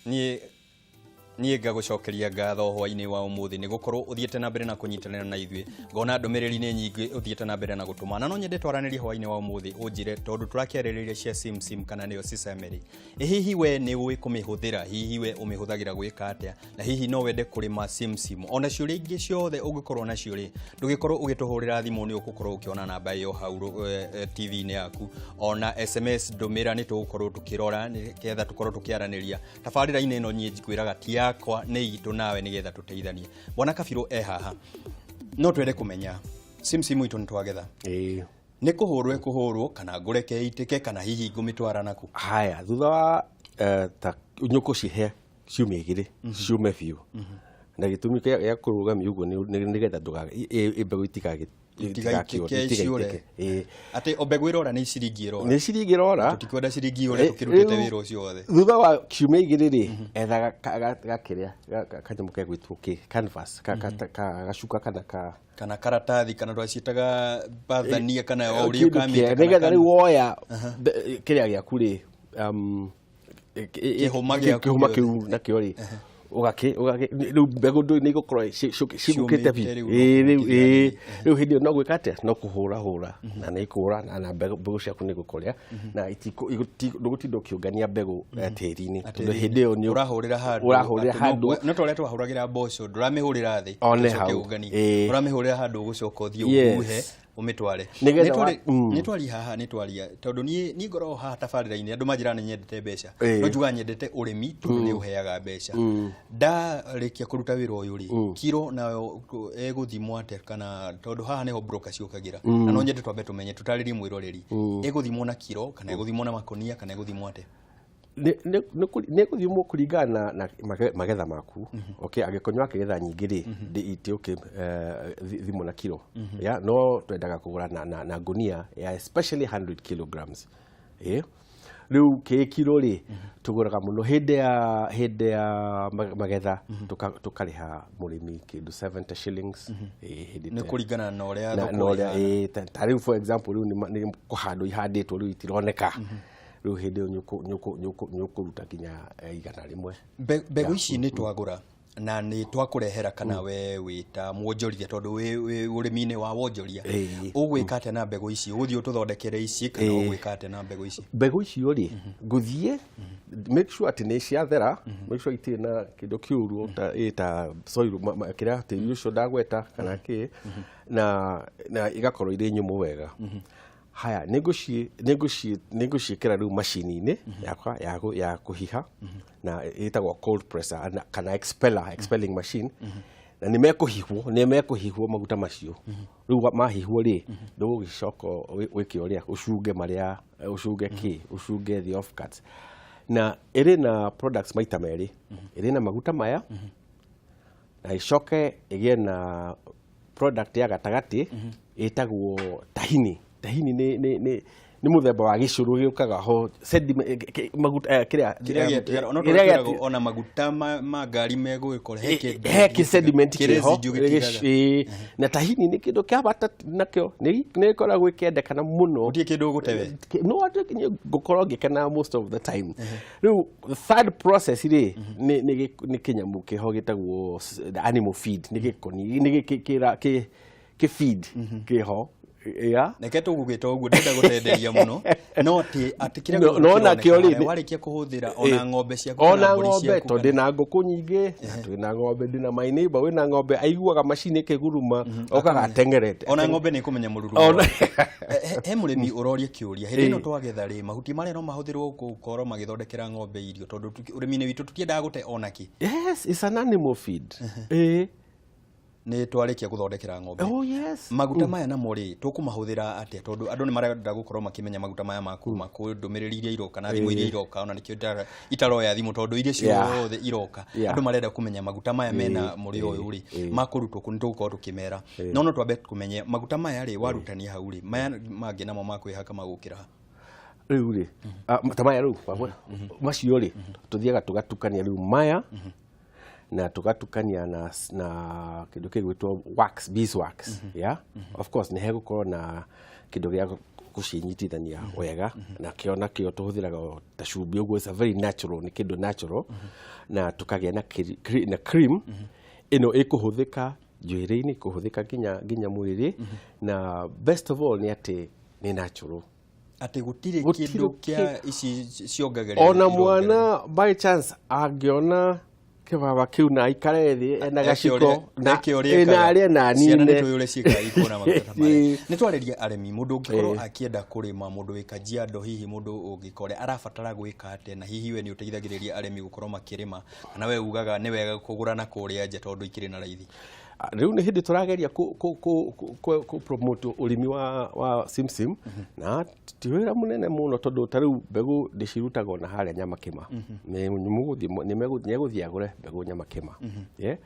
Niĩ ngagũcokeria ngatho hwainĩ wa ũmũthĩ nĩ gũkorwo ũthiĩte na mbere na kũnyitanĩra na ithuĩ. Ngona ndũmĩrĩri nĩ nyingĩ ũthiĩte na mbere na gũtũma, na no nyende twaranĩrie hwainĩ wa ũmũthĩ, ũnjĩre tondũ tũrakĩarĩrĩria cia simsim kana nĩyo sesame. Ĩ hihi we nĩ ũĩ kũmĩhũthĩra? Hihi we ũmĩhũthagĩra gwĩka atĩa? Na hihi no wende kũrĩma simsim? Ona ciũria ingĩ ciothe ũngĩkorwo nacio rĩ, ndũgĩkorwo ũgĩtũhũrĩra thimũ, nĩ ũgũkorwo ũkĩona namba ĩyo hau TV-inĩ yaku. Ona SMS ndũmĩra, nĩ tũgũkorwo tũkĩrora nĩgetha tũkorwo tũkĩaranĩria tabarĩra-inĩ ĩno. Niĩ njkwĩraga ti yakwa, nĩ itũ nawe, nĩgetha tũteithanie. Bwana Kabirũ e haha, no twende kũmenya simsim itũ nĩ twagetha, nĩ kũhũrwo ĩkũhũrwo kana ngũreke ĩitĩke kana hihi ngũmĩtwara naku? Haya, thutha wa ta nyũkũ cihe ciumia 2 ciume biũ, na gĩtũmi gĩa kũrũgamia ũguo nĩgetha mbegũ itigaitĩke, ciũre. Atĩ o mbegũ ĩrora nĩ ciringi ĩrora. Nĩ ciringi ĩrora. Tũtikwenda ciringi yũre tũkĩrutĩte wĩra ũcio wothe. Thutha wa ciumia 2 rĩ, etha gakĩrĩa kanyamũ gegwĩtwo kĩ canvas, gacuka kana ka kana karatathi kana twaciĩtaga bathania kana o ũrĩa kĩndũ ũkamĩta. Kĩa nĩgetha rĩu woya kĩrĩa gĩaku rĩ, Kĩhũma gĩaku kĩhũma gĩothe. Kĩu nakĩo rĩ, ũgakĩ rĩu mbegũ ndũ nĩ igũkorwo cigũkĩte Ciũmĩte. Biũ. Rĩu Rĩu no ĩĩ, rĩu hĩndĩ ĩyo no gwĩka atĩa? No kũhũra hũra na nĩ ikũra na mbegũ ciaku nĩ igũkũrĩa na ndũgũtinda ũkĩũngania mbegũ tĩri-inĩ, tondũ hĩndĩ ĩyo nĩ ũrahũrĩra handũ. Ũrahũrĩra Atĩ no handũ. No ta ũrĩa twahũragĩra mboco, ndũramĩhũrĩra thĩ One ũcoke hau. ũnganie. Ĩĩ. Ũramĩhũrĩra handũ, ũgũcoka ũthiĩ ũhuhe, ũmĩtware. Nĩgetha Nĩ twaria haha, nĩ twaria tondũ niĩ ngoragwo haha tabarĩra-inĩ, andũ manjĩraga nĩ nyendete mbeca. No njugaga nyendete ũrĩmi tondũ nĩ ũheaga mbeca. Ndarĩkia kũruta wĩra ũyũ rĩ, kiro nayo ĩgũthimwo atĩa? Kana tondũ haha nĩho broker ciũkagĩra, na no nyende twambe tũmenye, tũtarĩrie mwĩroreri, ĩgũthimwo na kiro kana ĩgũthimwo na makonia kana ĩgũthimwo atĩa? Nĩ gũthimwo kũringana na magetha maku. Okay, angĩkorwo wakĩgetha nyingĩ rĩ, itiũkĩ thimwo na kiro ya, no twendaga kũgũra na ngunia ya especially 100 kilograms. Rĩu kĩ kiro rĩ, tũgũraga mũno hĩndĩ ya magetha, tũkarĩha mũrĩmi kĩndũ 70 shillings, hĩndĩ Nĩ kũringana na ũrĩa na thoko na ũrĩa ĩhana. ĩĩ, ta rĩu for example, rĩu nĩ kũhandwo ihandĩtwo, rĩu itironeka, rĩu hĩndĩ ĩyo nĩ ũkũruta nginya 100. Mbegũ ici nĩ twagũra na nĩ twakũrehera, kana we wĩ ta mwonjoria, tondũ wĩ ũrĩmi-inĩ wa wonjoria, ũgwĩka atĩa na mbegũ ici? Ũgũthiĩ ũtũthondekere ici kana ũgwĩka atĩa na mbegũ ici? Mbegũ icio rĩ, ngũthiĩ make sure atĩ nĩ ciathera, make sure itirĩ na kĩndũ kĩũru ta ta soil, kĩrĩa tĩri ũcio ndagweta kana kĩ, na igakorwo irĩ nyũmũ wega. Haya, nĩ ngũciĩkĩra rĩu macini-inĩ yakwa ya kũhiha, na ĩtagwo cold presser kana expeller, expelling machine, na nĩ mekũhihwo maguta macio. Rĩu mahihwo rĩ, ndũgũgĩcoka wĩke ũrĩa ũcunge marĩa ũcunge kĩ ũcunge the off cuts, na ĩrĩ na products maita merĩ. Ĩrĩ na maguta maya na ĩcoke ĩgĩe na product ya gatagatĩ ĩtagwo tahini. Tahini nĩ mũthemba wa gĩcũrũ gĩũkaga ho, sediment, maguta, kĩrĩa Kĩrĩa gĩatigara ona kĩrĩa twĩragwo ona maguta ma ngari megũgĩkora he kĩndũ he kĩ sediment kĩ kĩho. Residue gĩtigaraga. Ĩĩ, na tahini nĩ kĩndũ kĩa bata, nakĩo nĩ ĩkoragwo ĩkĩendekana mũno. Gũtirĩ kĩndũ ũgũte we. No atĩ ngũkorwo ngĩkena most of the time. Rĩu third process rĩ, nĩ kĩnyamũ kĩho gĩtagwo animal feed, nĩ gĩkoni, nĩ kĩ feed kĩho ya Reke tũgũgĩta ũguo, ndenda gũtenderia mũno, no atĩ kĩrĩa No- gĩothe no nakĩo rĩ, kĩroneka warĩkia kũhũthĩra ona ng'ombe ciaku ona kana mbũri ng'ombe ciaku tondũ ndĩna ngũkũ nyingĩ na twĩna ng'ombe, ndĩna my neighbor wĩna ng'ombe, aiguaga macini ĩkĩguruma, okaga atengerete. Ona ng'ombe nĩ ĩkũmenya mũrurumo. He mũrĩmi ũroria kĩũria, hĩndĩ ĩno twagetha rĩ, mahuti marĩa no mahũthĩrwo gũkorwo magĩthondekera ng'ombe irio? Tondũ ũrĩmi-inĩ witũ tũtiendaga gũte ona kĩ. Yes, it's an animal feed, ĩĩ. Nĩ twarĩkia gũthondekera ng'ombe. Oh yes. Maguta maya namo rĩ, tũkũmahũthĩra atĩa? Tondũ andũ nĩ marenda gũkorwo makĩmenya maguta maya ma kuma kwĩ ndũmĩrĩri iria iroka na thimũ iria iroka, ona nĩkĩo itaroya thimũ, tondũ iria ciothe iroka, andũ marenda kũmenya maguta maya mena mũrĩo ũyũ rĩ, makũrutwo kũ? Nĩ tũgũkorwo tũkĩmera, no twambe kũmenye maguta maya rĩ, warutania hau rĩ, maya mangĩ namo makwĩhaka magũkĩra ha? Rĩu rĩ, ta maya rĩu macio rĩ, tũthiaga tũgatukania rĩu maya na tũgatukania na kĩndũ kĩgwĩtwo wax, beeswax. Yeah, of course nĩ hegũkorwo na kĩndũ gĩa Gũcinyitithania wega nakĩo, nakĩo tũhũthĩraga o ta cumbĩ ũguo. It's a very natural, nĩ kĩndũ natural, na tũkagĩa na na cream ĩno ĩkũhũthĩka njuĩrĩ-inĩ, ĩkũhũthĩka nginya mwĩrĩ, na best of all nĩ atĩ nĩ natural. Atĩ gũtirĩ Gũtirĩ kĩndũ kĩa ici ciongagĩrĩra ona irongerera. Mwana by chance angĩona kĩbaba kĩu na aikare thĩ ena Eke gaciko na eke ũrĩa ĩ, na ekaga. arĩe na Ciana nĩ anine. tũĩ ũrĩa ciĩkaga ikuona maguta ta marĩa. Ĩ. Nĩ twarĩria arĩmi, mũndũ ũngĩkorwo akĩenda kũrĩma, mũndũ wĩ Kajiado, hihi mũndũ ũngĩkore arabatara gwĩka atĩa? Na hihi we nĩ ũteithagĩrĩria arĩmi gũkorwo makĩrĩma, kana we ugaga nĩ wega kũgũra na kũrĩa nja tondũ ikĩrĩ na raithi? Ah, rĩu nĩ hĩndĩ tũrageria kũ promote ũrĩmi wa simsim, na ti wĩra mũnene mũno, tondũ ta rĩu mbegũ ndĩcirutaga ona harĩa Nyamakĩma. Nĩ mũgũthiĩ, nĩegũthiĩ agũre mbegũ Nyamakĩma. Yeah,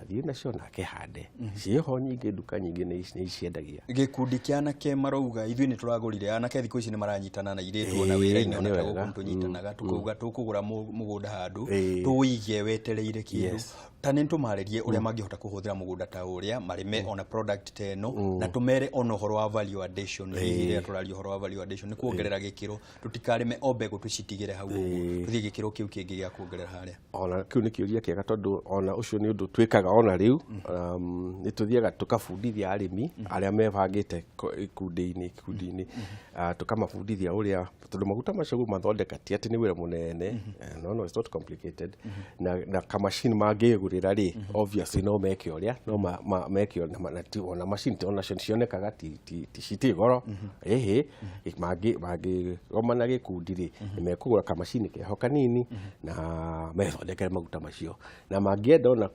athiĩ nacio na akĩhande. Ciĩho nyingĩ, nduka nyingĩ nĩ iciendagia. Gĩkundi kĩa anake marauga ithuĩ nĩ tũragũrire, anake thikũ ici nĩ maranyitana na irĩtu ona wĩra-inĩ, na ona nĩ ta wega. gũkũ tũnyitanaga tũkauga tũkũgũra mũgũnda handũ tũwĩige wetereire kĩndũ. Ta nĩ tũmarĩrie ũrĩa mangĩhota kũhũthĩra mũgũnda ta ũrĩa marĩme ona product ta ĩno, na tũmere ona ũhoro wa value addition. Hihi rĩrĩa tũraria ũhoro wa value addition nĩ kuongerera gĩkĩro, tũtikarĩme o mbegũ tũcitigĩre hau ũguo, tũthiĩ gĩkĩro kĩu kĩngĩ gĩa kuongerera harĩa. Ona kĩu nĩ kĩũria kĩega, tondũ ona ũcio nĩ ũndũ twĩkaga ona rĩu. Nĩ tũthiaga tũkabundithia arĩmi arĩa mebangĩte ikundi-inĩ, tũkamabundithia ũrĩa, tondũ maguta macio mathondeka ti atĩ nĩ wĩra mũnene. No, it's not complicated, na kamacini mangĩgũrĩra rĩ, obviously no meke ũrĩa no meke na ona macini onacio cionekaga ti citirĩ goro. Ĩhĩ, mangĩgomana gĩkundi rĩ, nĩ mekũgũra kamacini keho kanini na methondekere maguta macio, na mangĩenda ona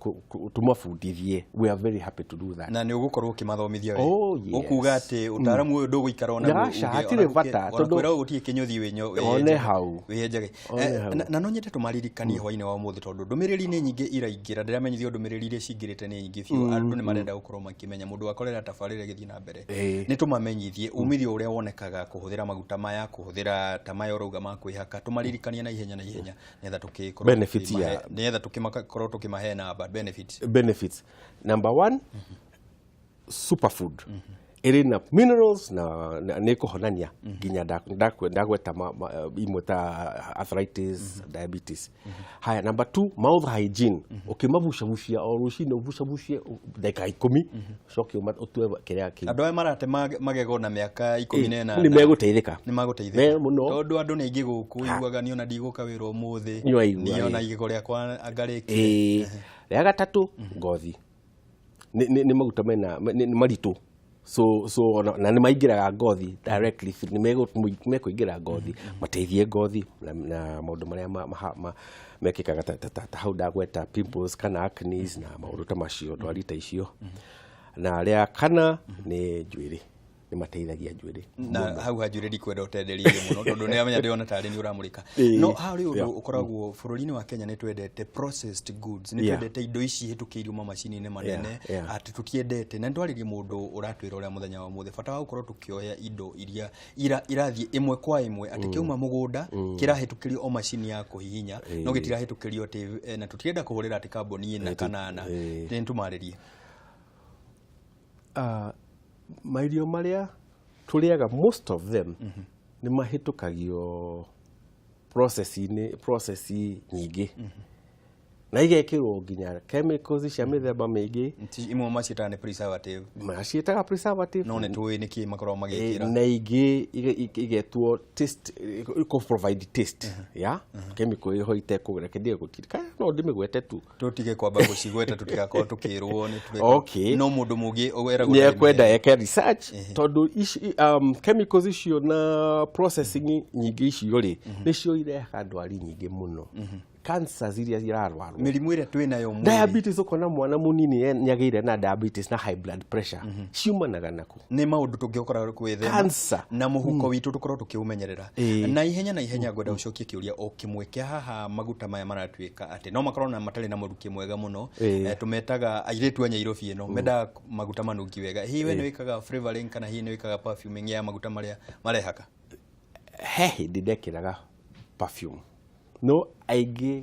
tũmabundithie, we are very happy to do that. Na nĩ ũgũkorwo ũkĩmathomithia we? Oh, yes. Ũkuga atĩ ũtaaramu ũyũ ndũgũikara ona Aca, hatirĩ bata, ona kwĩra gũtirĩ kĩnyũthi wĩnyo One hau. wĩyenjage. One hau. Na no nyende tũmaririkanie hwainĩ wa ũmũthĩ, tondũ ndũmĩrĩri nĩ nyingĩ iraingĩra. Ndĩramenyithio ndũmĩrĩri iria cingĩrĩte nĩ nyingĩ biũ. Andũ nĩ marenda gũkorwo makĩmenya mũndũ wakorera tabarĩra ĩgĩthiĩ na mbere. Nĩ tũmamenyithie umithio ũrĩa wonekaga kũhũthĩra maguta maya, kũhũthĩra ta maya ũrauga ma kwĩhaka. Tũmaririkanie na ihenya na ihenya nĩgetha tũkĩkorwo Benefits ya- nĩgetha tũkĩmakorwo tũkĩmahe namba benefits. Benefits number one, superfood ĩrĩ na minerals na nĩ ĩkũhonania nginya ndagweta imwe ta arthritis, diabetes. Haya, number two, mouth hygiene. Ũkĩmabucabucia o rũcinĩ, ũbucabucie ndagĩka 10, ũcoke ũtue kĩrĩa kĩu. Andũ aya marate magego na mĩaka 18 nĩ megũteithĩka. Nĩ magũteithĩka. Me mũno. Tondũ andũ nĩ aingĩ gũkũ iguaga niona ndigũka wĩra ũmũthĩ, Nĩwaigua, niona ĩ. igego rĩakwa angarĩkie. Ĩĩ. Rĩa gatatũ, ngothi. Nĩ maguta mena nĩ maritũ, so na nĩ maingĩraga ngothi directly, nĩ mekũingĩra ngothi mateithie ngothi na maũndũ marĩa mekĩkaga ta hau ndagweta pimples kana acnes na maũndũ ta macio, ndwari ta icio. Na rĩa kana nĩ njuĩrĩ, nĩ mateithagia njuĩrĩ. Na hau hanjuĩrĩ ndikwenda ũtenderie mũno, tondũ nĩ amenya ndĩrona tarĩ nĩ ũramũrĩka. No harĩ ũndũ ũkoragwo bũrũri-inĩ wa Kenya, nĩ twendete processed goods, nĩ twendete indo ici ihĩtũkĩirio mamacini-inĩ manene, atĩ tũtiendete. Na nĩ twarĩrie mũndũ ũratwĩra ũrĩa mũthenya wa ũmũthĩ bata wa gũkorwo tũkĩoya indo iria irathiĩ ĩmwe kwa ĩmwe, atĩ kĩauma mũgũnda kĩrahĩtũkĩrio o macini ya kũhihinya, no gĩtirahĩtũkĩrio atĩ na tũtirenda kũhũrĩra atĩ kambuni ĩna kana na nĩ tũmarĩrie. Mairio marĩa tũrĩaga, most of them nĩ mahĩtũkagio process-inĩ, process nyingĩ, na igekĩrwo nginya chemicals cia mĩthemba mĩingĩ. Imwe maciĩtaga nĩ preservative. Maciĩtaga preservative. No nĩ tũĩ nĩkĩ makoragwo magĩkĩra. Na ingĩ igetwo taste, kũ provide taste ya chemical ĩho itekũreke ndige gũtirika, no ndĩmĩgwete tu. Tũtige kwamba gũcigweta tũtigakorwo tũkĩrwo nĩ tũreka. No mũndũ mũngĩ weragwo nĩ ekwenda eke research, tondũ ici chemicals icio na processing nyingĩ icio rĩ, nĩcio irehaga ndwari nyingĩ mũno, cancers iria irarwarwo, mĩrimũ ĩrĩa twĩ nayo mwĩrĩ. Diabetes, ũkona mwana mũnini nĩagĩire na diabetes na high blood pressure, ciumanaga naku. Nĩ maũndũ tũngĩkora gwĩthema Cancer. Na mũhuko witũ tũkorwo tũkĩũmenyerera. Na ihenya na ihenya ngwenda gũcokia kĩũria o kĩmwe kĩa haha. Maguta maya maratuĩka atĩ no makorwo na matarĩ na mũrukĩ mwega mũno. Tũmetaga airĩtu a Nyairobi ĩno mendaga maguta manungi wega. Hihi we nĩ wĩkaga flavoring kana hihi nĩ wĩkaga perfuming ya maguta marĩa marehaka? He hĩndĩ ndekĩraga perfume, no aingĩ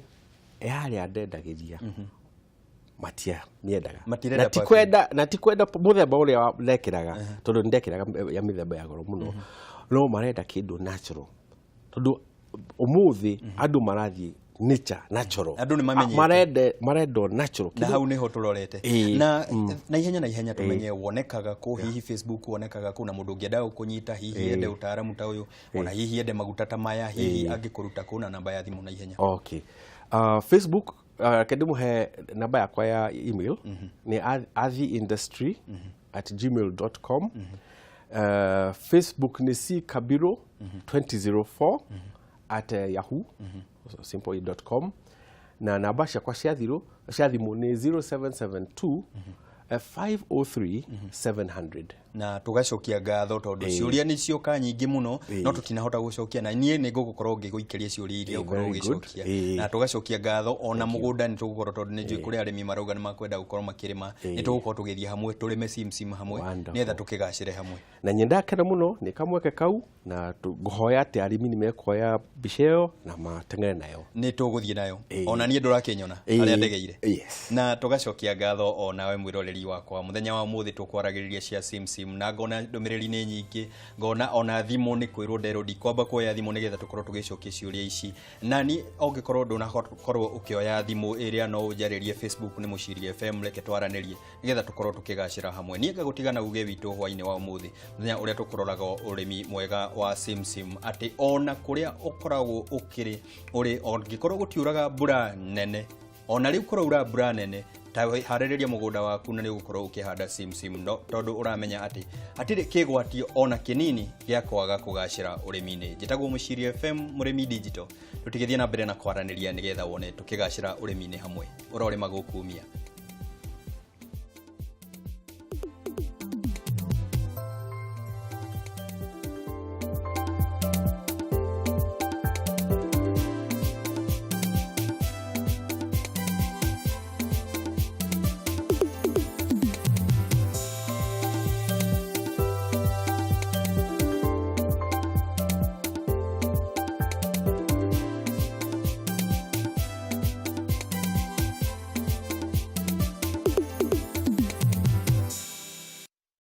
harĩa ndendagĩria matia mĩendaga. Matirenda na ti perfume. Kwenda na ti kwenda mũthemba ũrĩa ndekĩraga, tondũ nĩ ndekĩraga ya mĩthemba ya goro mũno. No marenda kĩndũ natural, tondũ ũmũthĩ andũ marathiĩ nature, natural. Andũ nĩ mamenyete. Marenda natural. Na hau niho turorete. Na na ihenya na ihenya tumenye wonekaga kũ, hihi Facebook wonekaga kũ, na mũndũ ũngĩenda gũkũnyita, hihi ende ũtaaramu ta ũyũ, ona hihi ende maguta ta maya, hihi angĩkũruta kũ, na namba ya thimũ na ihenya? Okay. Facebook, reke ndĩmũhe namba yakwa ya email, nĩ athiindustry@gmail.com. Facebook nĩ C Kabiro 2004 at yahoo simple.com, na namba ciakwa cia thirũ cia thimũ nĩ 0772 503 700. Na tugacokia ngatho tondũ ciũria nĩ cioka nyingĩ mũno, no tũtinahota gũcokia, na niĩ nĩ ngũgũkorwo ngĩgũikĩria ciũria iria ũkorwo Very good. ũgĩcokia. Na tũgacokia ngatho ona mũgũnda nĩ tũgũkorwo, tondũ nĩ njũĩ kũrĩ arĩmi marauga nĩ makwenda gũkorwo makĩrĩma, nĩ tũgũkorwo tũgĩthiĩ hamwe tũrĩme simsim hamwe, nĩgetha tũkĩgacĩre hamwe. Na nyendakena mũno nĩ kamweke kau, na ngũhoya atĩ arĩmi nĩ mekuoya mbica ĩyo na mateng'ere nayo. Nĩ tũgũthiĩ nayo. Ona niĩ ndũrakĩnyona harĩa ndegeire. Na tũgacokia ngatho o nawe mwĩroreri wakwa. Mũthenya wa ũmũthĩ tũkwaragĩrĩria cia simsim, na ngona ndũmĩrĩri nĩ nyingĩ, ngona ona thimũ nĩ kwĩrwo nderwo ndikwamba kuoya thimũ nĩgetha tũkorwo tũgĩcokia ciũria ici. Na ni ũngĩkorwo ndũnakorwo ũkĩoya thimũ ĩrĩa, no ũnjarĩrie Facebook nĩ Mũciiri FM, reke twaranĩrie nĩgetha tũkorwo tũkĩgacĩra hamwe. Niĩ ngagũtiga na uge witũ hwainĩ wa ũmũthĩ, mũthenya ũrĩa tũkũroraga ũrĩmi mwega wa simsim, atĩ ona kũrĩa ũkoragwo ũkĩrĩ ũrĩ, angĩkorwo gũtiuraga mbura nene, ona rĩu kũraura mbura nene, ta harĩrĩria mũgũnda waku na nĩ ũgũkorwo ũkĩhanda simsim, no tondũ ũramenya atĩ hatirĩ kĩgwatio ona kĩnini gĩa kwaga kũgacĩra ũrĩmi-inĩ. Njĩtagwo Mũciiri FM, mũrĩmi digital. Tũtigĩthiĩ na mbere na kwaranĩria nĩgetha wone tũkĩgacĩra ũrĩmi-inĩ hamwe. Ũrorĩma gũkumia.